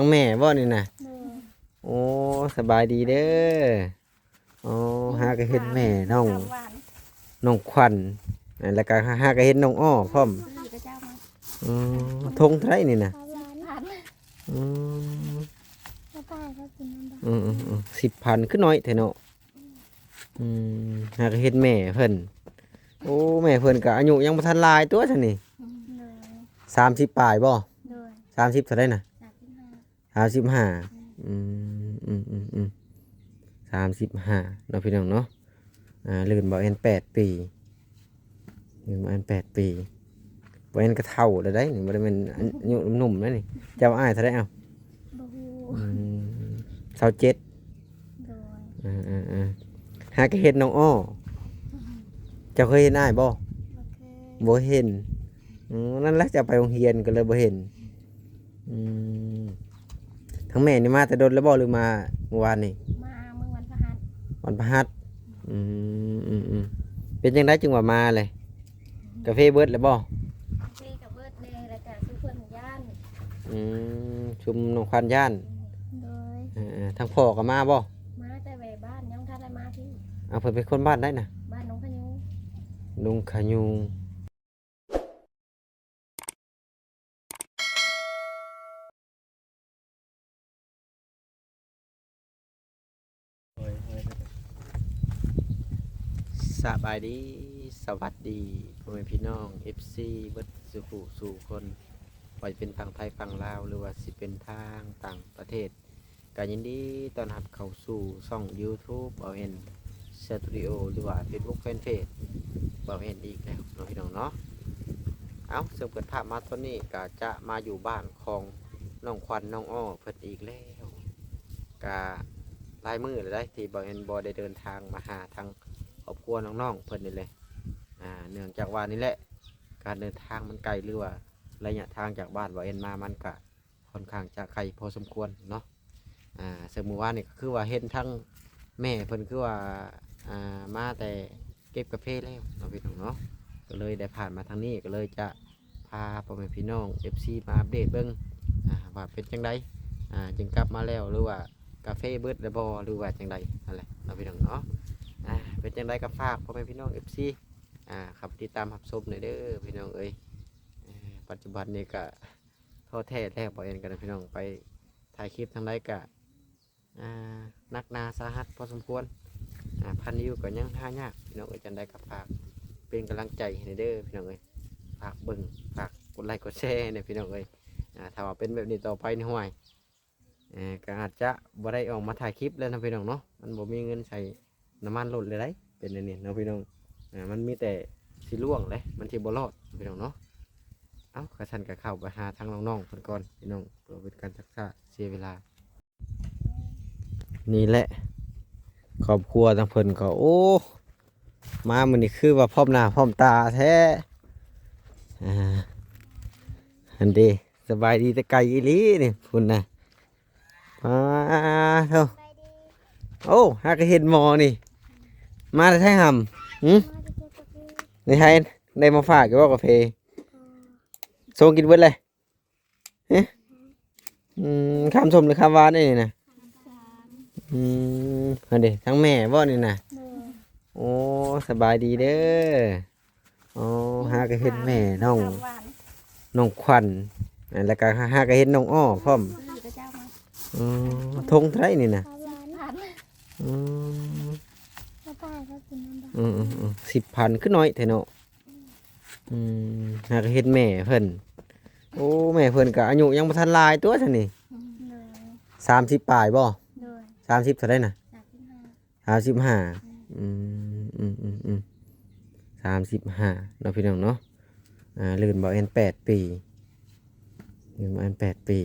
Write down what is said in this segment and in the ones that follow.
ທັງແມ່ບໍ່ນີ້ນະ? ໂດຍ. ໂອ້ ສະບາຍດີເດີ. ໂອ້ ຫາກໍເຫັນແມ່ນ້ອງ ນ້ອງຂວັນ ແລ້ວກໍຫາກໍເຫັນນ້ອງອ້ອພ້ອມ. ອືມ ຖົງເທົ່າໃດນີ້ນະ? ອືມ ສິບພັນ ຄືນ້ອຍແທ້ເນາະ. ອືມ ຫາກໍເຫັນແມ່ເພິ່ນ. ໂອ້ ແມ່ເພິ່ນກໍອາຍຸຍັງບໍ່ທັນຫຼາຍຕົວຊັ້ນນີ້. ໂດຍ. ສາມສິບປາຍບໍ່? ໂດຍ. ສາມສິບເທົ່າໃດນະ? ສາມສິບຫ້າ. ອືມ ອືມ ອືມ ອືມ ສາມສິບຫ້າເນາະ ພີ່ນ້ອງເນາະ. ອ່າ ລື່ນບໍ່ແມ່ນແປດປີ ລືມອັນແປດປີ ບໍ່ແມ່ນກະເຖົ້າແລ້ວໃດ໋ນີ້ ບໍ່ໄດ້ແມ່ນອາຍຸໜຸ່ມໆ ແລ້ວນີ້. ເຈົ້າອ້າຍເທົ່າໃດເອົາ? ບໍ່ຮູ້. ອືມ ຊາວເຈັດ. ໂດຍ. ເອີໆໆ ຫາກໍເຫັນນ້ອງອ້ອ. ເຈົ້າເຄີຍເຫັນອ້າຍບໍ່? ບໍ່ເຄີຍ. ບໍ່ເຫັນ. ອືມ ນັ້ນແຫຼະ ເຈົ້າໄປໂຮງຮຽນກໍເລີຍບໍ່ເຫັນ. ອືມ ທາງແມ່ນີ້ມາແຕ່ດົນແລ້ວບໍ່ ຫຼືມາມື້ວານນີ້? ມາມື້ວັນພະຫັດ. ວັນພະຫັດ. ອືມ ອືມ ອືມ ເປັນຈັ່ງໃດຈຶ່ງວ່າມາເລີຍ? ກາເຟເບິດແລ້ວບໍ່? ກາເຟກໍເບິດແດ່ ແລ້ວກໍຊຸມເພິ່ນຢ້ານ. ອືມ ຊຸມນ້ອງຂວັນຢ້ານ. ໂດຍ. ເອີໆ ທາງພໍ່ກໍມາບໍ່? ມາແຕ່ໄວບ້ານ ຍັງບໍ່ທັນໄດ້ມາພີ້. ເອົາ ເພິ່ນເປັນຄົນບ້ານໃດນະ? ບ້ານດົງຂະຍູງ. ດົງຂະຍູງ. ສະບາຍດີ ສະຫວັດດີ ພໍ່ແມ່ພີ່ນ້ອງ ເອັຟຊີ ເບິດສູ່ຜູ້ສູ່ຄົນ ບໍ່ວ່າຈະເປັນຝັ່ງໄທຝັ່ງລາວ ຫຼືວ່າຊິເປັນທາງຕ່າງປະເທດ ກໍຍິນດີຕ້ອນຮັບເຂົ້າສູ່ຊ່ອງຢູທູບບ່າວເອັນສະຕູດິໂອ ຫຼືວ່າເຟສບຸກແຟນເພຈບ່າວເອັນອີກແລ້ວເນາະ ພີ່ນ້ອງເນາະ. ເອົ້າ ເຊິ່ງເປີດພາບມາຕອນນີ້ກໍຈະມາຢູ່ບ້ານຂອງນ້ອງຂວັນນ້ອງອ້ອເພິ່ນອີກແລ້ວ. ກະຫຼາຍມື້ແລ້ວໃດ໋ ທີ່ບ່າວເອັນບໍ່ໄດ້ເດີນທາງມາຫາທາງຄອບຄົວນ້ອງໆເພິ່ນນີ້ເລີຍ. ອ່າ ເນື່ອງຈາກວ່ານີ້ແຫຼະ ການເດີນທາງມັນໄກ ຫຼືວ່າໄລຍະທາງຈາກບ້ານບ່າວເອັນມາ ມັນກະ ຂ້ອນຂ້າງຈະໄກພໍສົມຄວນເນາະ. ອ່າ ເຊິ່ງມື້ວານນີ້ກໍຄືວ່າເຫັນທັງແມ່ເພິ່ນຄືວ່າ ອ່າ ມາແຕ່ເກັບກາເຟແລ້ວເນາະ ພີ່ນ້ອງເນາະ. ກໍເລີຍໄດ້ຜ່ານມາທາງນີ້ ກໍເລີຍຈະພາພໍ່ແມ່ພີ່ນ້ອງ ເອັຟຊີ ມາອັບເດດເບິ່ງ ອ່າ ວ່າເປັນຈັ່ງໃດ ອ່າ ຈຶ່ງກັບມາແລ້ວ ຫຼືວ່າກາເຟເບິດແລ້ວບໍ່ ຫຼືວ່າຈັ່ງໃດ ນັ້ນແຫຼະເນາະ ພີ່ນ້ອງເນາະ. ອ່າ ເປັນຈັ່ງໃດກໍຝາກພໍ່ແມ່ພີ່ນ້ອງ ເອັຟຊີ ອ່າ ເຂົ້າໄປຕິດຕາມຮັບຊົມແດ່ເດີ ພີ່ນ້ອງເອີຍ. ເອີ ປັດຈຸບັນນີ້ກໍ ທໍ້ແທ້ແລ້ວ ບ່າວເອັນກັນ ພີ່ນ້ອງ ໄປຖ່າຍຄລິບທາງໃດກະ ອ່າ ໜັກໜາສາຫັດພໍສົມຄວນ. ອ່າ ພັນວິວກໍຍັງຫາຍາກ ພີ່ນ້ອງເອີຍ. ຈັ່ງໃດກໍຝາກເປັນກຳລັງໃຈໃຫ້ແດ່ເດີ ພີ່ນ້ອງເອີຍ. ຝາກເບິ່ງ ຝາກກົດໄລກົດແຊໃຫ້ແດ່ ພີ່ນ້ອງເອີຍ. ອ່າ ຖ້າວ່າເປັນແບບນີ້ຕໍ່ໄປນີ້ ຫ້ວຍ ເອີ ກໍອາດຈະບໍ່ໄດ້ອອກມາຖ່າຍຄລິບແລ້ວເນາະ ພີ່ນ້ອງເນາະ. ມັນບໍ່ມີເງິນໃສ່ ນ້ຳມັນລົດເລີຍໄດ໋ ເປັນອັນນີ້ເນາະ ພີ່ນ້ອງ. ອ່າ ມັນມີແຕ່ຊິລ່ວງເລີຍ ມັນຊິບໍ່ລອດ ພີ່ນ້ອງເນາະ. ເອົ້າ ຄັນຊັ້ນກໍເຂົ້າໄປຫາທາງນ້ອງໆເພິ່ນກ່ອນ ພີ່ນ້ອງ ເພື່ອເປັນການຊັກຊ້າເສຍເວລາ. ນີ້ແຫຼະ ຄອບຄົວທາງເພິ່ນກໍ ໂອ້ ມາມື້ນີ້ຄືວ່າພ້ອມໜ້າພ້ອມຕາແທ້. ອ່າ ອັນເດ ສະບາຍດີແຕ່ໄກອີ່ຫຼີນີ້ ພຸ້ນນະ. ປາໂທ ໂອ້ ຫາກະເຫັນໝໍນີ້ ມາແຕ່ໃສຫຳ? ຫື ນີ້ໃຜ ໄດ້ມາຝາກຢູ່ບໍ່ກາເຟ? ໂຊງກິນເບິດເລີຍ. ຫຶ ອືມ ຄຳສົ້ມຫຼືຄຳຫວານນີ້ນະ? ອືມ ຫັ້ນເດ ທັງແມ່ບໍ່ນີ້ນະ? ໂອ້ ສະບາຍດີເດີ. ອໍ ຫາກໍເຫັນແມ່ນ້ອງ ນ້ອງຂວັນ ແລ້ວກໍຫາກໍເຫັນນ້ອງອ້ອພ້ອມ. ອໍ ຖົງເທົ່າໃດນີ້ນະ? ອືມ ອືມ ອືມ ສິບພັນ ຄືນ້ອຍແທ້ເນາະ. ອືມ ຫາກໍເຫັນແມ່ເພິ່ນ. ໂອ້ ແມ່ເພິ່ນກໍອາຍຸຍັງບໍ່ທັນຫຼາຍຕົວຊັ້ນນີ້. ໂດຍ ສາມສິບປາຍບໍ່? ໂດຍ ສາມສິບເທົ່າໃດນະ? ສາມສິບຫ້າ. ອືມ ອືມ ອືມ ອືມ ສາມສິບຫ້າເນາະ ພີ່ນ້ອງເນາະ. ອ່າ ລື່ນບໍ່ແມ່ນແປດປີ ລືມອັນແປດປີ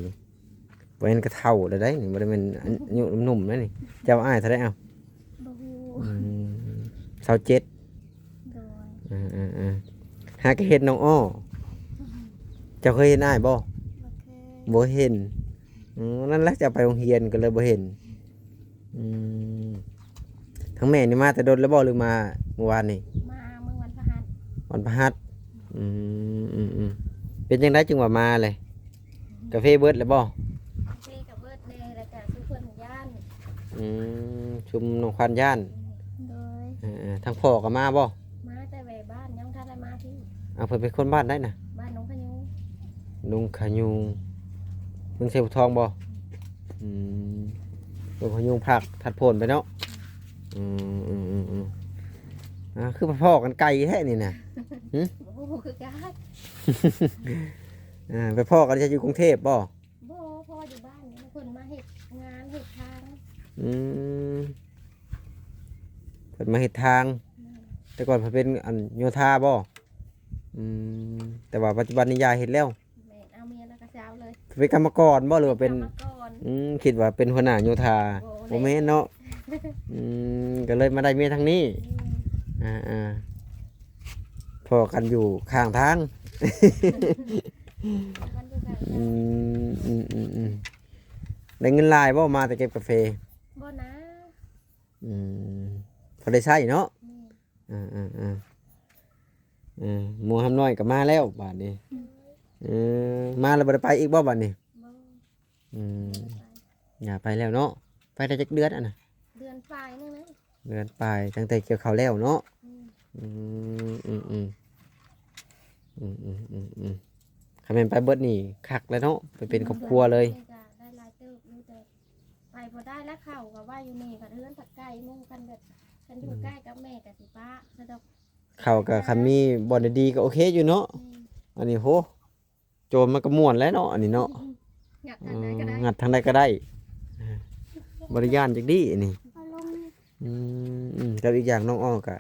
ບໍ່ແມ່ນກະເຖົ້າແລ້ວໃດ໋ນີ້ ບໍ່ໄດ້ແມ່ນອາຍຸໜຸ່ມໆ ແລ້ວນີ້. ເຈົ້າອ້າຍເທົ່າໃດເອົາ? ບໍ່ຮູ້. ອືມ ຊາວເຈັດ. ໂດຍ ເອີໆໆ ຫາກະເຫັນນ້ອງອ້ອ. ເຈົ້າເຄີຍເຫັນອ້າຍບໍ່? ບໍ່ເຄີຍ. ບໍ່ເຫັນ. ອືມ ນັ້ນແຫຼະ ເຈົ້າໄປໂຮງຮຽນກໍເລີຍບໍ່ເຫັນ. ອືມ ທາງແມ່ນີ້ມາແຕ່ດົນແລ້ວບໍ່ ຫຼືມາມື້ວານນີ້? ມາມື້ວັນພະຫັດ. ວັນພະຫັດ. ອືມ ອືມ ອືມ ເປັນຈັ່ງໃດຈຶ່ງວ່າມາເລີຍ? ກາເຟເບິດແລ້ວບໍ່? ກາເຟກໍ ເບິດແດ່ ແລ້ວກະຊຸມເພິ່ນຢ້ານ. ອືມ ຊຸມນ້ອງຂວັນຢ້ານ. ໂດຍ ເອີໆ ທາງພໍ່ກໍມາບໍ່? ມາແຕ່ແວ່ບ້ານ ຍັງບໍ່ທັນໄດ້ມາພີ້. ເອົາ ເພິ່ນເປັນຄົນບ້ານໃດນະ? ບ້ານໜອງຂະຍຸງ. ໜອງຂະຍຸງ ເມືອງໄຊພູທອງບໍ່? ອືມ ໜອງຂະຍຸງພາກທັດໂພນໄປເນາະ. ອືມໆໆໆ ອ່າ ຄືໄປພໍ້ກັນໄກແທ້ນີ້ນະ? ຫຶ? ບໍ່ຮູ້ຄືກັນ. ອ່າ ໄປພໍ້ກັນຈະຢູ່ກຸງເທບບໍ່? ບໍ່ ພໍ່ຢູ່ບ້ານນີ້ ເພິ່ນມາເຮັດງານເຮັດທາງ. ອືມ ເພິ່ນມາເຮັດທາງ. ແມ່ນ. ແຕ່ກ່ອນເພິ່ນເປັນ ອັນ ໂຍທາບໍ່? ອືມ ແຕ່ວ່າປັດຈຸບັນນີ້ຍ້າຍເຮັດແລ້ວ. ແມ່ນ ເອົາເມຍແລ້ວກໍເຊົາເລີຍ. ເປັນກຳມະກອນບໍ່ ຫຼືວ່າເປັນ ເປັນກຳມະກອນ? ອືມ ຄິດວ່າເປັນຫົວໜ້າໂຍທາ. ບໍ່ ບໍ່ແມ່ນເນາະ. ອືມ ກໍເລີຍມາໄດ້ເມຍທາງນີ້. ອືມ ອ່າໆ ພໍ້ກັນຢູ່ຂ້າງທາງ. ພໍ້ກັນຢູ່ຂ້າງທາງ. ອືມ ອືມໆໆ ໄດ້ເງິນຫຼາຍບໍ່ ມາແຕ່ເກັບກາເຟ? ບໍ່ນາ. ອືມ ພໍໄດ້ໃຊ້ເນາະ. ແມ່ນ. ເອີໆໆ ເອີ ໝູ່ຫຳນ້ອຍກໍມາແລ້ວບາດນີ້. ອືມ ເອີ ມາແລ້ວບໍ່ໄດ້ໄປອີກບໍ່ບາດນີ້? ບໍ່. ອືມ ບໍ່ໄດ້ໄປ. ຢ່າໄປແລ້ວເນາະ. ໄປໄດ້ຈັກເດືອນອັນນະ? ເດືອນປາຍໜຶ່ງນະ. ເດືອນປາຍ ຕັ້ງແຕ່ກ່ຽວເຂົ້າແລ້ວເນາະ. ອືມ ອືມ ອືມ ອືມ ອືມ ອືມ ອືມ ອືມ ອືມ ຄັນແມ່ນໄປເບິດນີ້ຄັກແລ້ວເນາະ ໄປເປັນຄອບຄົວເລີຍ. ອືມ ໄດ້ຫຼາຍເຕີບຢູ່ ແຕ່ໄປບໍ່ໄດ້ແລ້ວ ເຂົ້າກໍໄວ້ຢູ່ນີ້ ພັດເຮືອນພັດໃກ້ໝູ່ ຄັນແບບ ຄັນຢູ່ໃກ້ກັບແມ່ກໍຊິປະຊະດອກ. ເຂົ້າກໍຄັນມີບ່ອນດີໆກໍໂອເຄຢູ່ເນາະ. ແມ່ນ. ອັນນີ້ໂຫ ໂຈນມັນກໍມ່ວນແຫຼະເນາະ ອັນນີ້ເນາະ. ອືມ ງັດທາງໃດກໍໄດ້ ອືມ ງັດທາງໃດກໍໄດ້. ອ່າ ບໍ່ໄດ້ຢ້ານຈັກດີ້ອັນນີ້. ອາລົມ. ອືມ ອືມ ກັບອີກຢ່າງນ້ອງອ້ອກະ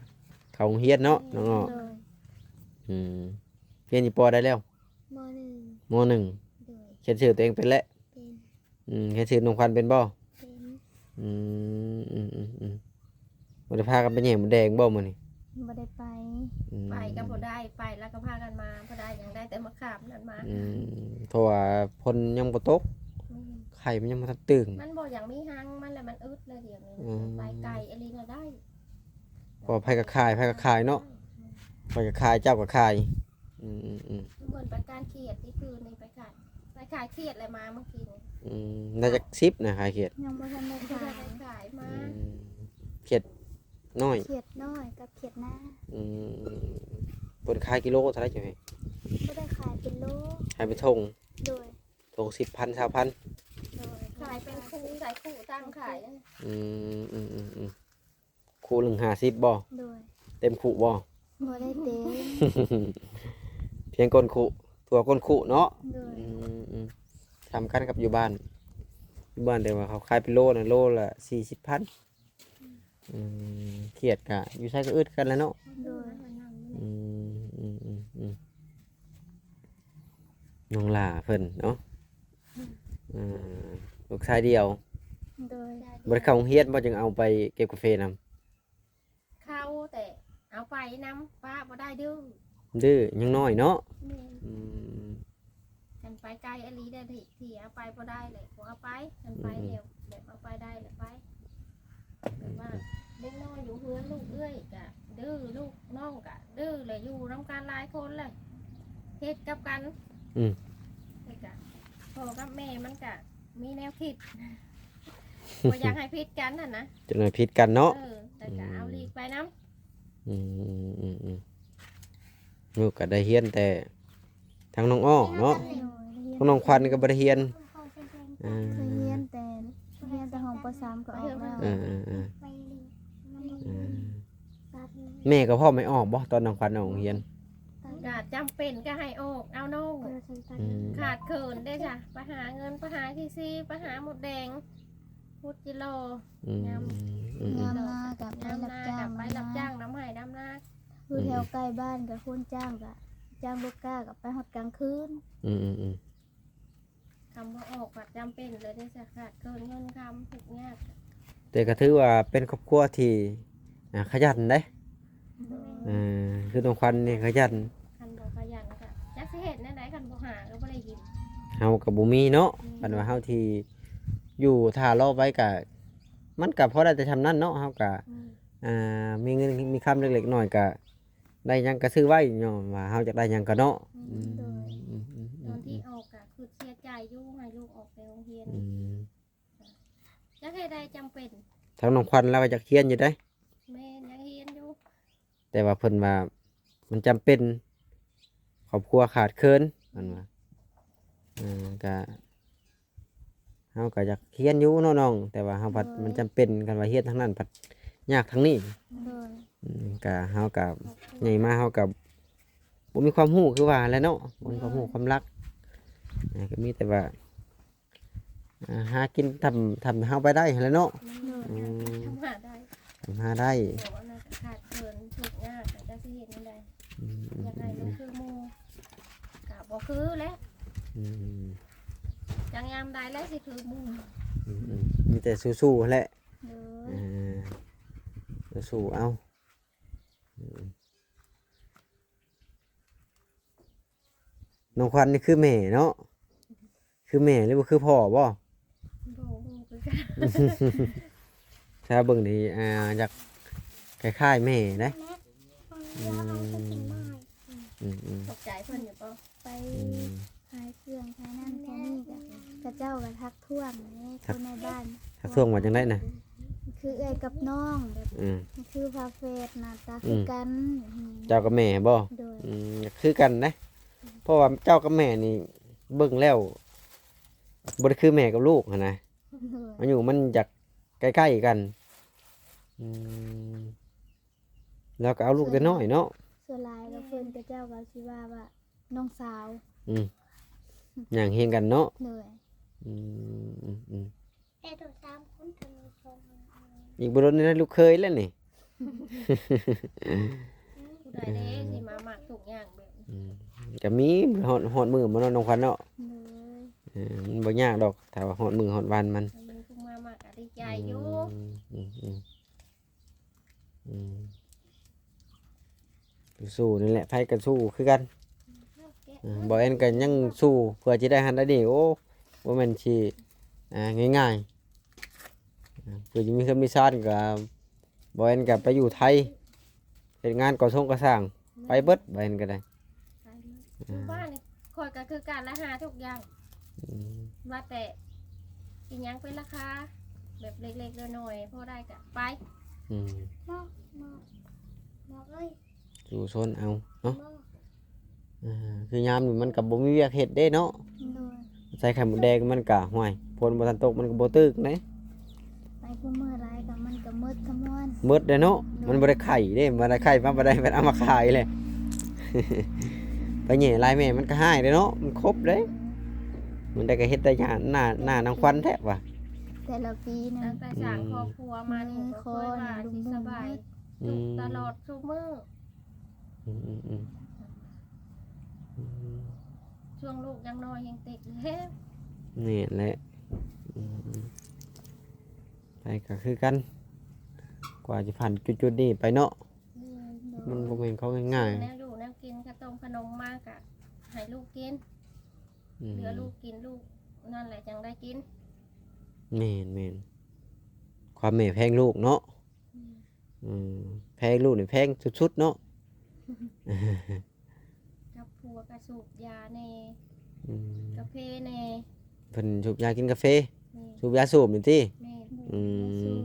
ເຂົ້າໂຮງຮຽນເນາະ ນ້ອງອ້ອ. ໂດຍ. ອືມ ຮຽນຢູ່ ປໍ ໃດແລ້ວ? ມໍໜຶ່ງ. ມໍໜຶ່ງ. ໂດຍ. ຂຽນຊື່ຕົວເອງເປັນແລ້ວ? ເປັນ. ອືມ ຂຽນຊື່ນ້ອງຂວັນເປັນບໍ່? ເປັນ. ອືມ ອືມໆໆ ບໍ່ໄດ້ພາກັນໄປແຍ່ມດແດງບໍ່ມື້ນີ້? ບໍ່ໄດ້ໄປ. ອືມ ໄປກໍບໍ່ໄດ້ ໄປແລ້ວກໍພາກັນມາບໍ່ໄດ້ຫຍັງ ໄດ້ແຕ່ມະຂາມນັ້ນມາ. ອືມ ເພາະວ່າຝົນຍັງບໍ່ຕົກ. ອືມ ໄຂ່ມັນຍັງບໍ່ທັນຕຶງ. ມັນບໍ່ຢາກມີຮັງມັນແຫຼະ ມັນອຶດແລ້ວດຽວນີ້. ອືມ ໄປໄກອີ່ຫຼີນະໄດ້. ເພາະວ່າໃຜກໍຂາຍ ໃຜກໍຂາຍເນາະ. ອືມ ຂ້ອຍກໍຂາຍ ເຈົ້າກໍຂາຍ. ອືມໆໆ ເໝືອນປາກການຂຽດ ທີ່ຄືນນີ້ໄປຂາຍ ໄປຂາຍຂຽດແຫຼະມາເມື່ອກີ້ນີ້. ອືມ ໜ້າຈະສິບນະ ຂາຍຂຽດ. ຍັງບໍ່ທັນໄດ້ຂາຍ ຂາຍມາ. ອືມ ຂຽດນ້ອຍ ຂຽດນ້ອຍກັບຂຽດນາ. ອືມ ເພິ່ນຂາຍກິໂລເທົ່າໃດເຈົ້າເອີຍ? ບໍ່ໄດ້ຂາຍເປັນໂລ ຂາຍເປັນຖົງ. ໂດຍ. ຖົງສິບພັນ ຊາວພັນ. ໂດຍ. ຂາຍເປັນຄູ່ ຂາຍຄູ່ຕັ້ງຂາຍ. ອືມ ອືມໆໆ ຄູ່ໜຶ່ງຫ້າສິບບໍ່? ໂດຍ. ເຕັມຄູ່ບໍ່? ບໍ່ໄດ້ເຕັມ ພຽງກົ້ນຄູ່ ທົ່ວກົ້ນຄູ່ເນາະ. ໂດຍ. ອືມໆ ສ່ຳກັນກັບຢູ່ບ້ານ ຢູ່ບ້ານແຕ່ວ່າເຂົາຂາຍເປັນໂລນະ ໂລລະສີ່ສິບພັນ. ອືມ ຂຽດກະຢູ່ໃສກໍອຶດກັນແຫຼະເນາະ. ໂດຍ. ອືມໆໆ ນ້ອງຫຼ້າເພິ່ນເນາະ. ອືມ ເອີ ລູກຊາຍດຽວ. ໂດຍ. ບໍ່ໄດ້ເຂົ້າໂຮງຮຽນບໍ່ ຈຶ່ງເອົາໄປເກັບກາເຟນຳ? ເຂົ້າ ແຕ່ເອົາໄປນຳ ປ້າບໍ່ໄດ້ ດື້ ດື້ ຍັງນ້ອຍເນາະ. ແມ່ນ. ອືມ ຄັນໄປໄກອີ່ຫຼີແລ້ວ ທີ່ ທີ່ເອົາໄປບໍ່ໄດ້ແຫຼະ ບໍ່ເອົາໄປ. ຄັນໄປ ອືມໆ ແລ້ວ ແບບເອົາໄປໄດ້ແລ້ວໄປ. ແບບວ່າເດັກນ້ອຍຢູ່ເຮືອນ ລູກເອື້ອຍກະດື້ ລູກນ້ອງກະດື້ແຫຼະ ຢູ່ນຳກັນຫຼາຍຄົນແຫຼະ ເຮັດກັບກັນ. ອືມ ແລ້ວກະພໍ່ກັບແມ່ມັນກະມີແນວຄິດ ບໍ່ຢາກໃຫ້ຜິດກັນຫັ້ນນະ. ຈັ່ງໃຫ້ຜິດກັນເນາະ. ເອີ ແລ້ວກະເອົາ ອືມ ຫຼີກໄປນຳ. ອືມໆໆໆ ລູກກໍໄດ້ຮຽນແຕ່ທາງນ້ອງອ້ອເນາະ. ໂດຍ. ທາງນ້ອງຂວັນກໍບໍ່ໄດ້ຮຽນ. ອ່າ ເຄີຍຮຽນແຕ່ ຮຽນແຕ່ຫ້ອງ ປໍສາມ ກໍອອກແລ້ວ. ເອີໆໆ ແມ່ກໍພ້ອມໃຫ້ອອກບໍ່ ຕອນນ້ອງຂວັນອອກໂຮງຮຽນ? ກໍຈຳເປັນກໍໃຫ້ອອກ ເອົານ້ອງ. ອືມ ຂາດເຂີນເດ້ຊະ ໄປຫາເງິນ ໄປຫາຂີ້ຊີ ໄປຫາມົດແດງ ຂຸດຈິລໍ. ອືມ ຍາມ ອືມໆ ຍາມນາກໍໄປຮັບຈ້າງ ຍາມນາກໍໄປຮັບຈ້າງນຳໄຮ່ນຳນາ. ຢູ່ແຖວໃກ້ບ້ານກໍຄົນຈ້າງ ກໍຈ້າງລູກຄ້າກໍໄປຮອດກາງຄືນ. ອືມໆໆ ຄັນບໍ່ອອກກໍຈຳເປັນເລີຍເດ້ ຂາດເຂີນເງິນຄຳ ທຸກຍາກ. ແຕ່ກໍຖືວ່າເປັນຄອບຄົວທີ່ ອ່າ ຂະຫຍັນເດ້. ໂດຍ. ເອີ ຄືນ້ອງຂວັນນີ້ຂະຫຍັນ. ຄັນບໍ່ຂະຫຍັນກໍຈັກຊິເຮັດແນວໃດ ຄັນບໍ່ຫາກໍບໍ່ໄດ້ກິນ. ເຮົາກໍບໍ່ມີເນາະ. ອືມ ຄັນວ່າເຮົາທີ່ຢູ່ຖ້າລໍໄວ້ກໍ ມັນກໍພໍໄດ້ແຕ່ຊ່ຳນັ້ນເນາະ. ເຮົາກໍ ອືມ ອ່າ ມີເງິນມີຄຳເລັກໆນ້ອຍໆ ກໍໄດ້ຫຍັງກໍຊື້ໄວ້ ຍ້ອນວ່າເຮົາຢາກໄດ້ຫຍັງກໍເນາະ. ອືມ ອືມ ໂດຍ. ອືມໆໆ ຕອນທີ່ອອກກໍຄືເສຍໃຈຢູ່ ໃຫ້ລູກອອກໄປໂຮງຮຽນ. ອືມ ຢາກເຮັດໄດ້ ຈຳເປັນ. ທາງນ້ອງຂວັນລາວກໍຢາກຮຽນຢູ່ເດ້. ແມ່ນ ຢາກຮຽນຢູ່ ແຕ່ວ່າເພິ່ນວ່າມັນຈຳເປັນ ຄອບຄົວຂາດເຂີນ ເພິ່ນວ່າ. ເອີ ກະ ເຮົາກໍຢາກຮຽນຢູ່ເນາະນ້ອງ ແຕ່ວ່າເຮົາພັດ ໂດຍ ມັນຈຳເປັນ ຄັນວ່າຮຽນທາງນັ້ນພັດຍາກທາງນີ້. ໂດຍ ອືມ ກະເຮົາກໍໃຫຍ່ມາ ເຮົາກໍບໍ່ມີຄວາມຮູ້ຄືວ່າແຫຼະເນາະ ບໍ່ມີຄວາມຮູ້ ແມ່ນ ຄວາມລັກ ອ່າ ກໍມີແຕ່ວ່າ ອ່າ ຫາກິນທຳ ທຳເຮົາໄປໄດ້ຫັ້ນແຫຼະເນາະ. ໂດຍ ອືມ ທຳຫາໄດ້ ທຳຫາໄດ້ ແຕ່ວ່າມັນກໍຂາດເຂີນທຸກຍາກ ແລ້ວຈະຊິເຮັດແນວໃດ? ອືມ ຢາກໃຫ້ມັນຄືໝູ່ ກະບໍ່ຄືແຫຼະ. ອືມ ຈັກຍາມໃດແຫຼະຊິຄືໝູ່. ອືມໆ ມີແຕ່ສູ້ໆຫັ້ນແຫຼະ. ໂດຍ ເອີ ສູ້ໆເອົາ. ອືມ ນ້ອງຂວັນນີ້ຄືແມ່ເນາະ ຄືແມ່ຫຼືວ່າຄືພໍ່ບໍ່? ບໍ່ຮູ້ຄືກັນ ຖ້າເບິ່ງນີ້ ອ່າ ຢາກຄ້າຍໆແມ່ເດ້. ອືມ ອືມໆ ຂອບໃຈເພິ່ນຢູ່ບໍ່? ໄປ ອືມ ຂາຍເຄື່ອງຂາຍນັ້ນຂາຍນີ້ ກະເຂົາເຈົ້າກໍທັກທ້ວງແຫຼະ ທັກ ຄົນໃນບ້ານ ທັກທ້ວງວ່າຈັ່ງໃດນະ? ຄືເອື້ອຍກັບນ້ອງ ແບບ ອືມ ຄືຝາແຝດໜ້າຕາ ອືມ ຄືກັນ. ເຈົ້າກັບແມ່ບໍ? ໂດຍ ອືມ ຄືກັນເດ້ ເພາະວ່າເຈົ້າກັບແມ່ນີ້ເບິ່ງແລ້ວບໍ່ໄດ້ຄືແມ່ກັບລູກຫັ້ນນະ. ໂດຍ ອາຍຸມັນຢາກໃກ້ໆກັນ. ອືມ ລາວກໍເອົາລູກແຕ່ນ້ອຍເນາະ. ສ່ວນຫຼາຍແລ້ວເພິ່ນ ເຂົາເຈົ້າກໍຊິວ່າ ວ່ານ້ອງສາວ. ອືມ ຍ່າງຮຽງກັນເນາະ. ໂດຍ ອືມໆໆ ແຕ່ໂຕສາມຄົນ ເຖິງມີສອງ ອີກບໍ່ດົນນີ້ແຫຼະລູກເຂີຍແລ້ວນີ້. ຜູ້ໃດເດ້ຊິມາມັກທຸກຢ່າງແບບນີ້? ອືມ ກໍມີ ຮອດ ຮອດມື້ບໍ່ເນາະ ນ້ອງຂວັນເນາະ? ໂດຍ ເອີ ມັນບໍ່ຍາກດອກ ຖ້າວ່າຮອດມື້ຮອດວັນມັນ ມັນມີຜູ້ມາມັກກໍດີໃຈຢູ່. ອືມ ອືມໆ ອືມ ສູ້ໆ ນັ້ນແຫຼະ ໃຜກໍສູ້ຄືກັນ. ເອີ ບໍ່ແອນກໍຍັງສູ້ເພື່ອຊິໄດ້ຫັ້ນໄດ້ນີ້. ໂອ້ ບໍ່ແມ່ນຊິ ອ່າ ງ່າຍໆ ເພື່ອຊິມີເຮືອນມີຊານກໍ ບໍ່ແອນກໍໄປຢູ່ໄທ ເຮັດງານກໍ່ສົງກໍ່ສ້າງ ໄປເບິດ ບໍ່ແອນກໍໄດ້. ໄປເບິດ ຢູ່ບ້ານນີ້ຂ້ອຍກໍຄືກັນລະ ຫາທຸກຢ່າງ. ອືມ ວ່າແຕ່ອີຫຍັງເປັນລາຄາແບບເລັກໆນ້ອຍໆ ພໍໄດ້ກໍໄປ. ອືມ ໝໍ ໝໍ ໝໍເອີຍ ສູ້ຊົນເອົາເນາະ. ເອີ ຄືຍາມນີ້ມັນກໍບໍ່ມີວຽກເຮັດເດ້ເນາະ. ໂດຍ ໃສ່ໄຂ່ມົດແດງມັນກະ ຫ້ວຍ ຝົນບໍ່ທັນຕົກມັນກໍບໍ່ຕຶກເດ້. ໄປຄູ່ມື້ຫຼາຍກໍມັນກໍໝົດຄຳນວນ ໝົດເດ້ເນາະ. ໂດຍ ມັນບໍ່ໄດ້ໄຂ່ເດ້ ບໍ່ໄດ້ໄຂ່ມາ ບໍ່ໄດ້ເອົາມາຂາຍເລີຍ. ໄປແຫຍ່ລາຍແມ່ມັນກໍຮ້າຍເດ້ເນາະ ມັນຄົບເດ້. ມັນໄດ້ກໍເຮັດໄດ້ຫຍ້າ ໜ້າ ໜ້ານາງຂວັນແທ້ວ່າ ແຕ່ລະປີນະ. ຕັ້ງແຕ່ສ້າງຄອບຄົວມານີ້ ອືມ ບໍ່ເຄີຍວ່າຊິສະບາຍ. ອືມ ທຸກຕະຫຼອດຊຸມື້. ອືມໆໆ ອືມ ຊ່ວງລູກຍັງນ້ອຍແຮງຕິດແຮງ. ແມ່ນແຫຼະ. ອືມໆ ໃຜກໍຄືກັນ ກວ່າຈະຜ່ານຈຸດໆນີ້ໄປເນາະ. ແມ່ນ ມັນບໍ່ແມ່ນຂອງງ່າຍໆ. ແນວຢູ່ແນວກິນ ຂະຕົ້ມຂະໜົມມາກະໃຫ້ລູກກິນ. ອືມ ເຫຼືອລູກກິນ ລູກນັ້ນແຫຼະຈັ່ງໄດ້ກິນ. ແມ່ນໆ ຄວາມແມ່ແພງລູກເນາະ. ອືມ ອືມ ແພງລູກນີ້ແພງສຸດໆເນາະ. ກັບຜົວກໍສູບຢາແດ່ ອືມ ກາເຟແດ່. ເພິ່ນສູບຢາກິນກາເຟ. ແມ່ນ ສູບຢາສູບນີ້ຕິ? ແມ່ນ. ອືມ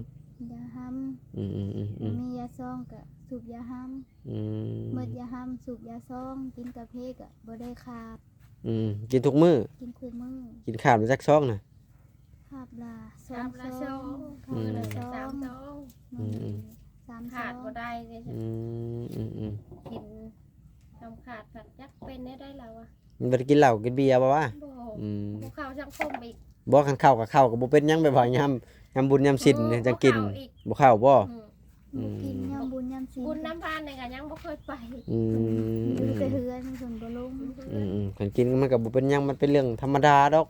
ຢາຫຳ. ອືມໆໆໆ ມີຢາຊອງກໍສູບຢາຫຳ. ອືມ ໝົດຢາຫຳ ສູບຢາຊອງ ກິນກາເຟກໍບໍ່ໄດ້ຂາດ. ອືມ ກິນທຸກມື້? ກິນຄູ່ມື້. ກິນຄາບລະຈັກຊອງນະ? ຄາບລະສອງ ຄາບລະສອງ ຊອງ ອືມ ມື້ລະສາມຊອງ. ອືມ ມື້ໜຶ່ງ ອືມ ສາມຊອງ ຂາດບໍ່ໄດ້ເດ້. ອືມໆໆ ກິນ ຄຳຂາດພັດຈັກເປັນແນວໃດລາວວ່າ ມັນບໍ່ໄດ້ກິນເຫຼົ້າກິນເບຍບໍ່ວະ? ບໍ່. ອືມ ບໍ່ເຂົ້າສັງຄົມອີກ. ບໍ່ ຄັນເຂົ້າກໍເຂົ້າກໍບໍ່ເປັນຫຍັງ ແບບວ່າຍາມ ຍາມບຸນຍາມສິນ ບໍ່ ຈັ່ງກິນ. ບໍ່ເຂົ້າອີກ. ບໍ່ເຂົ້າບໍ່? ອືມ ອືມ ບໍ່ກິນຍາມບຸນຍາມສິນ. ບຸນນຳພານນີ້ກໍຍັງບໍ່ເຄີຍໄປ. ອືມ ຢູ່ແຕ່ເຮືອນ ເພິ່ນບໍ່ລົງ. ອືມໆ ຄັນກິນມັນກໍບໍ່ເປັນຫຍັງ ມັນເປັນເລື່ອງທຳມະດາດອກ.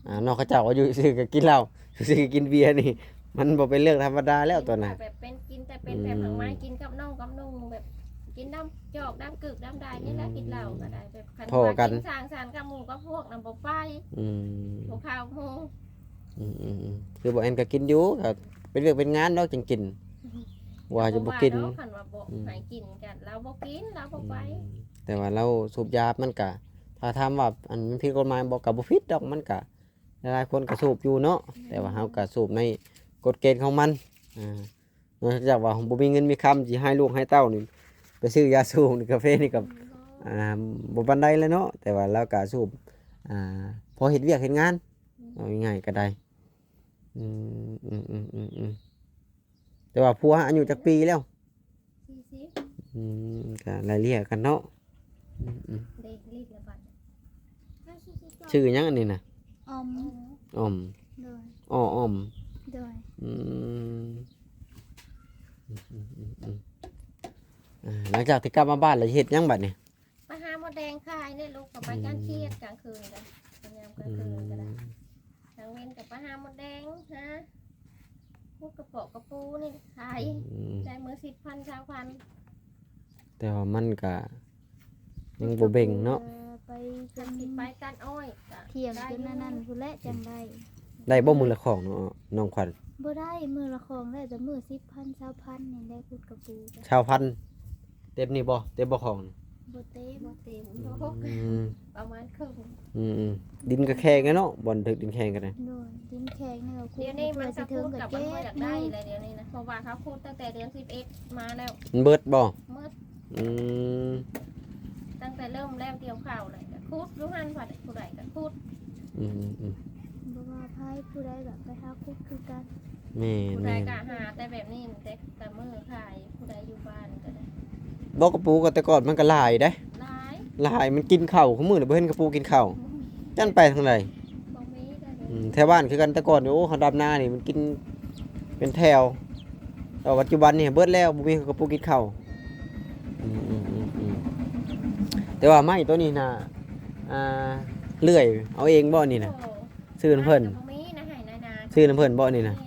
ອ່າ ເນາະ ເຂົາເຈົ້າວ່າຢູ່ຊື່ກໍກິນເຫຼົ້າ ຊື່ກໍກິນເບຍນີ້ ມັນບໍ່ເປັນເລື່ອງທຳມະດາແລ້ວຕົວນັ້ນ. ແບບເປັນ ກິນແຕ່ເປັນແບບ ອືມ ໝາກໄມ້ ກິນກັບນ້ອງກັບນຸ່ງ ແບບກິນນຳຈອກນຳກຶກນຳໃດນີ້ແຫຼະ. ອືມ ກິນເຫຼົ້າກໍໄດ້ ແບບຄັນ ພໍ້ກັນ ກິນສັງສັນກັບໝູ່ກັບພວກນຳບໍ່ໄປ. ອືມ ບໍ່ເຂົ້າໝູ່. ອືມໆໆ ຄືບໍ່ແອນກໍກິນຢູ່ ກໍເປັນວຽກເປັນງານດອກຈຶ່ງກິນ. ວ່າຈະບໍ່ກິນ ບໍ່ວ່າດອກ ຄັນວ່າບໍ່ ອືມ ໃຫ້ກິນກໍລາວບໍ່ກິນ ລາວບໍ່ໄປ. ອືມ ແຕ່ວ່າລາວສູບຢາ ມັນກະ ຖ້າຖາມວ່າ ອັນ ມັນຜິດກົດໝາຍບໍ່ ກໍບໍ່ຜິດດອກ ມັນກະ ຫຼາຍໆຄົນກໍສູບຢູ່ເນາະ. ແມ່ນ ແຕ່ວ່າເຮົາກໍສູບໃນ ກົດເກນຂອງມັນ. ອ່າ ນອກຈາກວ່າບໍ່ມີເງິນມີຄຳ ຊິໃຫ້ລູກໃຫ້ເຕົ້ານີ້ໄປຊື້ຢາສູບ ກາເຟນີ້ກໍ ອ່າ ບໍ່ປານໃດແລ້ວເນາະ. ແຕ່ວ່າລາວກໍສູບ ອ່າ ພໍເຮັດວຽກເຮັດງານ ເວົ້າງ່າຍໆກໍໄດ້. ອືມ ອືມໆ ແຕ່ວ່າຜົວອາຍຸຈັກປີແລ້ວ? ສີ່ສິບ. ອືມ ກໍໄລ່ເລ່ຍກັນເນາະ. ອືມໆ ເດ້ ລີກລະບັດ. ຊື່ຫຍັງອັນນີ້ນະ? ອອມ. ອອມ. ໂດຍ. ອໍ ອອມ. ໂດຍ. ອືມ ອືມໆໆ ອ່າ ຫຼັງຈາກທີ່ກັບມາບ້ານແລ້ວເຮັດຫຍັງບັດນີ້? ໄປຫາມົດແດງຂາຍເດ້ລູກ ກໍໄປກາງຄຽດກາງຄືນກໍ ຍາມກາງຄືນກໍໄດ້. ອືມ ກາງເວັນກໍໄປຫາມົດແດງ ຫາ ຂຸດກະປອກກະປູນີ້ຂາຍ. ອືມ ໄດ້ມື້ສິບພັນ ຊາວພັນ. ແຕ່ວ່າມັນກະຍັງບໍ່ເບັ່ງເນາະ. ໄປ ຄັນຊິໄປຕັດອ້ອຍກະ ທ່ຽງຈົນອັນນັ້ນພຸ້ນແຫຼະ ອືມ ຈັ່ງໄດ້. ໄດ້ບໍ່ມື້ລະຂອງເນາະ ນ້ອງຂວັນ? ບໍ່ໄດ້ ມື້ລະຂອງໄດ້ແຕ່ມື້ສິບພັນ ຊາວພັນນີ້ແຫຼະ ຂຸດກະປູກະ. ຊາວພັນ ເຕັມນີ້ບໍ່? ເຕັມບໍ່ຂອງ? ບໍ່ເຕັມ ບໍ່ເຕັມ. ອືມ ປະມານເຄິ່ງ. ອືມໆ ດິນກໍແຂງແລ້ວເນາະ ບ່ອນຖືກດິນແຂງກໍໄດ້. ໂດຍ ດິນແຂງນີ້ກໍຂຸດ ດຽວນີ້ມັນກໍຂຸດກັບມັນບໍ່ຢາກໄດ້ແລ້ວ ດຽວນີ້ນະ ເພາະວ່າເຂົາຂຸດຕັ້ງແຕ່ເດືອນສິບເອັດມາແລ້ວ. ມັນເບິດບໍ່? ເບິດ. ອືມ ຕັ້ງແຕ່ເລີ່ມແລ້ວກ່ຽວເຂົ້າແລ້ວ ກໍຂຸດຢູ່ຫັ້ນ ຜູ້ໃດກໍຂຸດ. ອືມໆ ບໍ່ວ່າໃຜຜູ້ໃດກໍໄປຫາຂຸດຄືກັນ. ແມ່ນໆ ຜູ້ໃດກໍຫາແຕ່ແບບນີ້ ແຕ່ ແຕ່ມື້ຂາຍ ຜູ້ໃດຢູ່ບ້ານກໍໄດ້. ບໍ່ ກະປູກໍແຕ່ກ່ອນມັນກໍຫຼາຍເດ້. ຫຼາຍ ຫຼາຍ ມັນກິນເຂົ້າ ຄຸມື້ນີ້ບໍ່ເຫັນກະປູກິນເຂົ້າ. ຈັກໄປທາງໃດ. ບໍ່ມີເດ້. ອືມ ແຖວບ້ານຄືກັນ ແຕ່ກ່ອນນີ້ ໂອ້ ເຮົາດຳນານີ້ມັນກິນເປັນແຖວ ແຕ່ວ່າປັດຈຸບັນນີ້ເບິດແລ້ວ ບໍ່ມີກະປູກິນເຂົ້າ. ອືມໆໆໆ ແຕ່ວ່າໄມ້ໂຕນີ້ນະ ອ່າ ເລື່ອຍເອົາເອງບໍ່ນີ້ນະ? ໂອ້ ຊື້ນຳເພິ່ນ. ບໍ່ມີນະ ໃຫ້ນານາ ຊື້ນຳເພິ່ນບໍ່ນີ້ນະ? ແມ່ນ.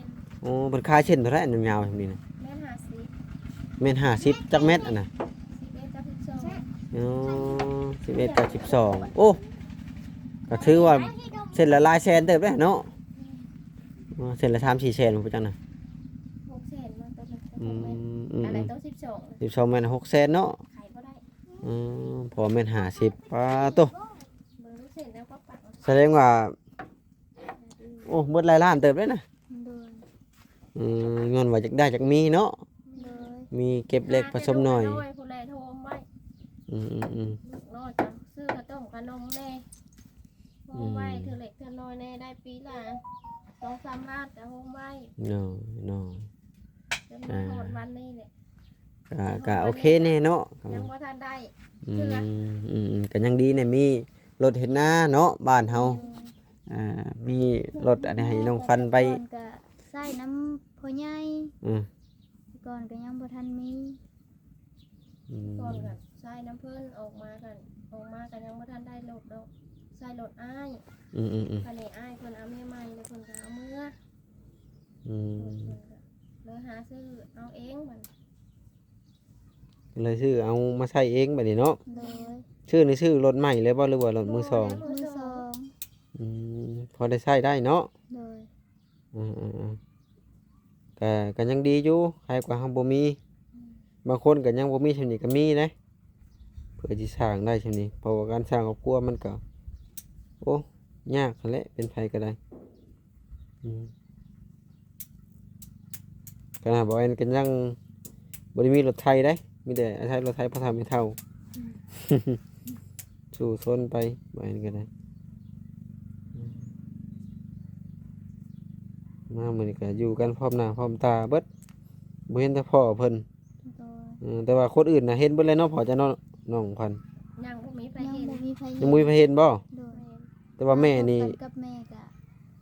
ໂອ້ ເພິ່ນຂາຍເສັ້ນເທົ່າໃດ ອັນຍາວໆ ສ່ຳນີ້ນະ? ແມ່ນຫ້າສິບ. ແມ່ນຫ້າສິບ ຈັກແມັດອັນນະ? ສິບເອັດກັບສິບສອງ. ອໍ ສິບເອັດກັບສິບສອງ. ໂອ້ ກໍຖືວ່າເສັ້ນລະຫຼາຍແສນເຕີບເດ້ເນາະ. ແມ່ນ. ອໍ ເສັ້ນລະສາມສີ່ແສນບໍ່ຈັກນະ? ຫົກແສນເນາະ ໂຕໜຶ່ງ. ອືມ ອືມໆ ອັນນັ້ນໂຕສິບສອງ ສິບສອງແມ່ນຫົກແສນເນາະ. ຂາຍບໍ່ໄດ້. ອືມ ເພາະວ່າແມ່ນຫ້າສິບ. ປາໂຕ ເບິ່ງດູເສັ້ນແລ້ວກໍປັກ. ສະແດງວ່າ ໂອ້ ເບິດຫຼາຍລ້ານເຕີບເດ້ນະ. ໂດຍ. ອືມ ຍ້ອນວ່າຢາກໄດ້ຢາກມີເນາະ. ໂດຍ. ມີເກັບເລັກປະສົມໜ້ອຍ. ລູກນ້ອຍຜູ້ໃດໂທມໄວ້. ອືມໆໆ ລູກນ້ອຍກໍຊື້ເຂົ້າຕົ້ມຂະໜົມແດ່ ໂຮມໄວ້ ອືມ ເທື່ອເລັກເທື່ອນ້ອຍແດ່ ໄດ້ປີລະສອງສາມລ້ານກໍໂຮມໄວ້. ໂດຍໆ. ຈົນມາຮອດວັນນີ້ແຫຼະ. ອ່າ ກໍ ກໍໂອເຄແດ່ເນາະ ຍັງບໍ່ທັນໄດ້ ອືມ ເທື່ອ ອືມໆ ກໍຍັງດີແດ່ ມີລົດເຮັດນາເນາະ ບ້ານເຮົາ. ແມ່ນ. ອ່າ ມີລົດອັນນີ້ໃຫ້ນ້ອງຂວັນໄປ ແຕ່ກ່ອນກໍໃຊ້ນຳພໍ່ໃຫຍ່. ອືມ ແຕ່ກ່ອນກໍຍັງບໍ່ທັນມີ. ອືມ ກ່ອນກໍໃຊ້ນຳເພິ່ນ ອອກມາກໍ ອອກມາກໍຍັງບໍ່ທັນໄດ້ລົດດອກ ໃຊ້ລົດອ້າຍ. ອືມໆໆ ບັດນີ້ອ້າຍເພິ່ນເອົາເມຍໃໝ່ ແລ້ວເພິ່ນກໍເອົາເມືອ. ອືມ ເພິ່ນກໍເລີຍຫາຊື້ເອົາເອງບັດນີ້ ເລີຍຊື້ເອົາມາໃຊ້ເອງບັດນີ້ເນາະ. ໂດຍ. ຊື້ນີ້ຊື້ລົດໃໝ່ເລີຍບໍ່ ຫຼືວ່າລົດມືສອງ? ບໍ່ ແລ້ວ ມືສອງ. ອືມ ພໍໄດ້ໃຊ້ໄດ້ເນາະ. ໂດຍ. ເອີໆໆ ກະ ກະຍັງດີຢູ່ ໃຄກວ່າເຮົາບໍ່ມີ. ອືມ ບາງຄົນກະຍັງບໍ່ມີ ຊ່ຳນີ້ກະມີເດ້ ເພື່ອຊິສ້າງໄດ້ຊ່ຳນີ້ ເພາະວ່າການສ້າງຄອບຄົວມັນກະ ໂອ້ ຍາກຫັ້ນແຫຼະ ເປັນໃຜກະໄດ້. ອືມ ຂະໜາດບ່າວແອນກະຍັງບໍ່ໄດ້ມີລົດໄຖເດ້ ມີແຕ່ອາໄສລົດໄຖພໍ່ເຖົ້າແມ່ເຖົ້າ. ອືມ ສູ້ຊົນໄປ ບ່າວແອນກະໄດ້. ອືມ ມາມື້ນີ້ກະຢູ່ກັນພ້ອມໜ້າພ້ອມຕາເບິດ ບໍ່ເຫັນແຕ່ພໍ່ເພິ່ນ. ໂດຍ. ເອີ ແຕ່ວ່າຄົນອື່ນນະເຫັນເບິດແລ້ວເນາະ ພໍ່ເຈົ້າເນາະ ນ້ອງຂວັນ? ຍັງບໍ່ມີໃຜເຫັນ. ຍັງບໍ່ມີໃຜເຫັນບໍ່? ໂດຍ. ແຕ່ວ່າແມ່ນີ້ ກັບແມ່ກະ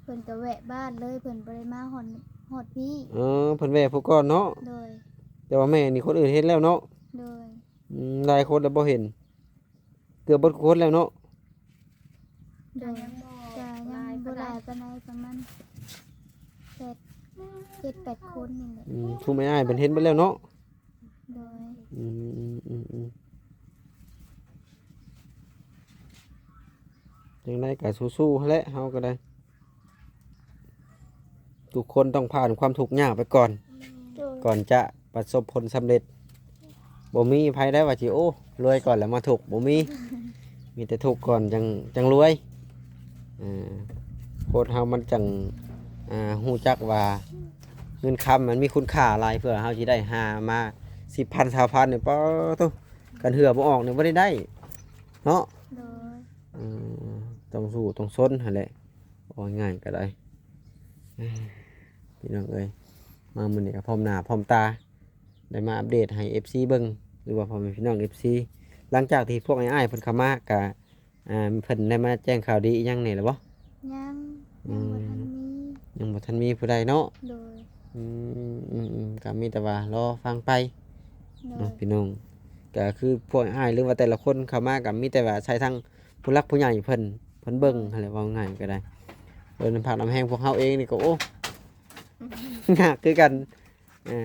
ເພິ່ນກະແວະບ້ານເລີຍ ເພິ່ນບໍ່ໄດ້ມາຮອດ ຮອດພີ້. ເອີ ເພິ່ນແວະພຸ້ນກ່ອນເນາະ. ໂດຍ. ແຕ່ວ່າແມ່ນີ້ຄົນອື່ນເຫັນແລ້ວເນາະ. ໂດຍ. ອືມ ຫຼາຍຄົນແລ້ວບໍ່ເຫັນ ເກືອບເບິດທຸກຄົນແລ້ວເນາະ. ໂດຍ. ກະຍັງບໍ່ ກະຍັງບໍ່ຫຼາຍປານໃດ ປະມານແປດ ເຈັດແປດຄົນນີ້ແຫຼະ. ອືມ ຊຸມອ້າຍໆເພິ່ນເຫັນເບິດແລ້ວເນາະ. ໂດຍ. ອືມໆໆໆ ຈັ່ງໃດກະສູ້ໆຫັ້ນແຫຼະ ເຮົາກະໄດ້. ທຸກຄົນຕ້ອງຜ່ານຄວາມທຸກຍາກໄປກ່ອນ ໂດຍ ກ່ອນຈະປະສົບຜົນສຳເລັດ. ບໍ່ມີໃຜໄດ້ວ່າຊິ ໂອ້ ລວຍກ່ອນແລ້ວມາທຸກ ບໍ່ມີ. ມີແຕ່ທຸກກ່ອນຈັ່ງ ຈັ່ງລວຍ. ເອີ ຄົນເຮົາມັນຈັ່ງ ອ່າ ຮູ້ຈັກວ່າ ເງິນຄຳມັນມີຄຸນຄ່າຫຼາຍ ເພື່ອເຮົາຊິໄດ້ຫາມາສິບພັນ ຊາວພັນນີ້ ປາໂທ້ ຄັນເຫື່ອບໍ່ອອກນີ້ບໍ່ໄດ້ໄດ້ເນາະ. ໂດຍ ເອີ ຕ້ອງສູ້ຕ້ອງຊົນຫັ້ນແຫຼະ ເວົ້າງ່າຍກໍໄດ້. ເອີ ພີ່ນ້ອງເອີຍ ມາມື້ນີ້ກໍພ້ອມໜ້າພ້ອມຕາ ໄດ້ມາອັບເດດໃຫ້ເອັຟຊີເບິ່ງ ຫຼືວ່າພໍ່ແມ່ພີ່ນ້ອງເອັຟຊີ ຫຼັງຈາກທີ່ພວກອ້າຍໆເພິ່ນເຂົ້າມາ ກະ ອ່າ ເພິ່ນໄດ້ມາແຈ້ງຂ່າວດີອີ່ຫຍັງແດ່ແລ້ວບໍ່? ຍັງ ອືມ ຍັງບໍ່ທັນມີ ຍັງບໍ່ທັນມີຜູ້ໃດເນາະ. ໂດຍ ອືມ ອືມ ອືມ ກໍມີແຕ່ວ່າລໍຟັງໄປ ໂດຍ ເນາະ ພີ່ນ້ອງ. ກໍຄືພວກອ້າຍ ຫຼືວ່າແຕ່ລະຄົນເຂົ້າມາ ກໍມີແຕ່ວ່າໃຊ້ທາງຜູ້ຫຼັກຜູ້ໃຫຍ່ເພິ່ນ ເພິ່ນເບິ່ງ ໂດຍ ຫັ້ນແຫຼະ ເວົ້າງ່າຍກໍໄດ້. ໂດຍ ນຳພັກນຳແຮງພວກເຮົາເອງນີ້ກໍ ໂອ້ ຍາກຄືກັນ ເອີ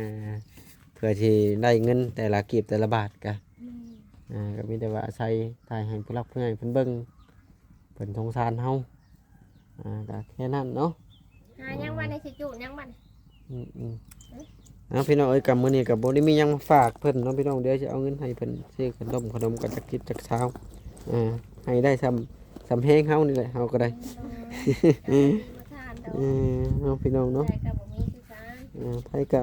ເພື່ອຊິໄດ້ເງິນແຕ່ລະກີບແຕ່ລະບາດກະ ແມ່ນ ເອີ ກໍມີແຕ່ວ່າອາໄສຖ່າຍໃຫ້ຜູ້ຫຼັກຜູ້ໃຫຍ່ເພິ່ນເບິ່ງ ເພິ່ນສົງສານເຮົາ ອ່າ ກໍແຄ່ນັ້ນເນາະ. ຫາຫຍັງວະ ໃນຊິຈູດຫຍັງບັດນີ້? ອືມໆ ເອີ ເອົາ ພີ່ນ້ອງເອີຍ ກໍມື້ນີ້ກໍບໍ່ໄດ້ມີຫຍັງມາຝາກເພິ່ນເນາະ ພີ່ນ້ອງ. ດຽວຊິເອົາເງິນໃຫ້ເພິ່ນຊື້ຂະໜົມ ຂະໜົມກໍຈັກສິບຈັກຊາວ ເອີ ໃຫ້ໄດ້ຊ່ຳ ຊ່ຳແຮງເຮົານີ້ແຫຼະ ເຮົາກໍໄດ້ ເອີ ເນາະ ພີ່ນ້ອງເນາະ. ເອີ ໃຜກໍ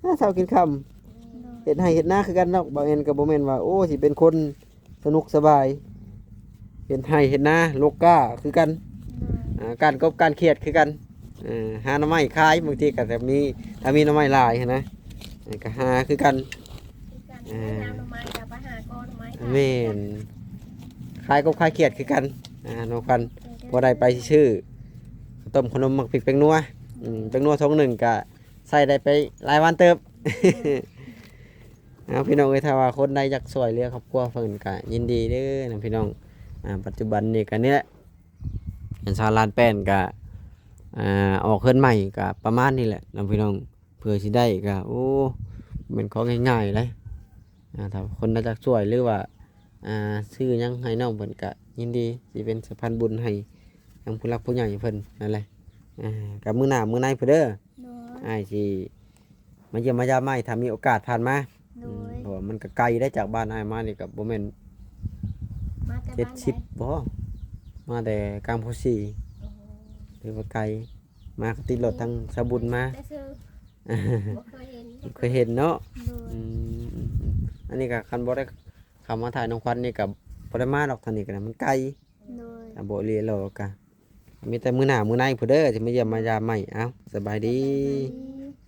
ຫາເຊົ້າກິນຄ່ຳ ເຮັດໄຮ່ເຮັດນາຄືກັນເນາະ. ບ່າວແອນກໍບໍ່ແມ່ນວ່າ ໂອ້ ຊິເປັນຄົນສະໜຸກສະບາຍ ເຮັດໄຮ່ເຮັດນາ ໂລກກ້າຄືກັນ ໂດຍ ອ່າ ກ້ານກົບກ້ານຂຽດຄືກັນ ເອີ ຫາໜໍ່ໄມ້ຂາຍ ບາງທີກໍຈະມີ ຖ້າມີໜໍ່ໄມ້ຫຼາຍຫັ້ນນະ ກໍຫາຄືກັນ ຄືກັນ ເອີ ໄປຫາໜໍ່ໄມ້ກໍໄປຫາກໍໜໍ່ໄມ້ ແມ່ນ ຂາຍກົບຂາຍຂຽດຄືກັນ ອ່າ ນ້ອງຂວັນ ເອີ ພໍໄດ້ໄປຊື້ເຂົ້າຕົ້ມຂະໜົມ ໝາກພິກແປ້ງນົວ ອືມ ແປ້ງນົວຖົງໜຶ່ງກະໃຊ້ໄດ້ໄປຫຼາຍວັນເຕີບ. ເອົາ ພີ່ນ້ອງເອີຍ ຖ້າວ່າຄົນໃດຢາກຊ່ວຍເຫຼືອຄອບຄົວເພິ່ນກະຍິນດີເດີນະ ພີ່ນ້ອງ. ອ່າ ປັດຈຸບັນນີ້ກະນີ້ແຫຼະ ເຮືອນຊາວລ້ານແປນກະ ອ່າ ອອກເຮືອນໃໝ່ກະປະມານນີ້ແຫຼະນະ ພີ່ນ້ອງ. ເພື່ອຊິໄດ້ກະ ໂອ້ ແມ່ນຂອງງ່າຍໆເດ້. ອ່າ ຖ້າຄົນໃດຢາກຊ່ວຍ ຫຼືວ່າ ອ່າ ຊື້ຫຍັງໃຫ້ນ້ອງເພິ່ນກະຍິນດີ ຊິເປັນສະພານບຸນໃຫ້ທາງຜູ້ຫຼັກຜູ້ໃຫຍ່ເພິ່ນນັ້ນແຫຼະ. ອ່າ ກະມື້ໜ້າມື້ໃນພຸ້ນເດີ ໂດຍ ອ້າຍຊິມາຢ້ຽມມາຢາມໃໝ່ ຖ້າມີໂອກາດຜ່ານມາ ໂດຍ ອືມ ເພາະວ່າມັນກະໄກເດ້ ຈາກບ້ານອ້າຍມານີ້ກະບໍ່ແມ່ນ ມາແຕ່ ເຈັດສິບ ບ້ານໃດ? ບໍ່ ມາແຕ່ກາງໂພສີ ໂອ້ໂຫ ຖືວ່າໄກ. ມາກໍຕິດລົດທາງສາວບຸນມາ ແຕ່ຊື່ ບໍ່ເຄີຍເຫັນ ບໍ່ເຄີຍເຫັນເນາະ. ໂດຍ ອືມ ອັນນີ້ກໍຄັນບໍ່ໄດ້ເຂົ້າມາຖ່າຍນ້ອງຂວັນນີ້ກໍບໍ່ໄດ້ມາດອກ ທາງນີ້ກໍໄດ້ ມັນໄກ ໂດຍ ອ່າ ບໍ່ເລີຍລອກະ ມີແຕ່ມື້ໜ້າມື້ໃນພຸ້ນເດີ ຊິມາຢ້ຽມມາຢາມໃໝ່. ເອົ້າ ສະບາຍດີ ສະບາຍດີ.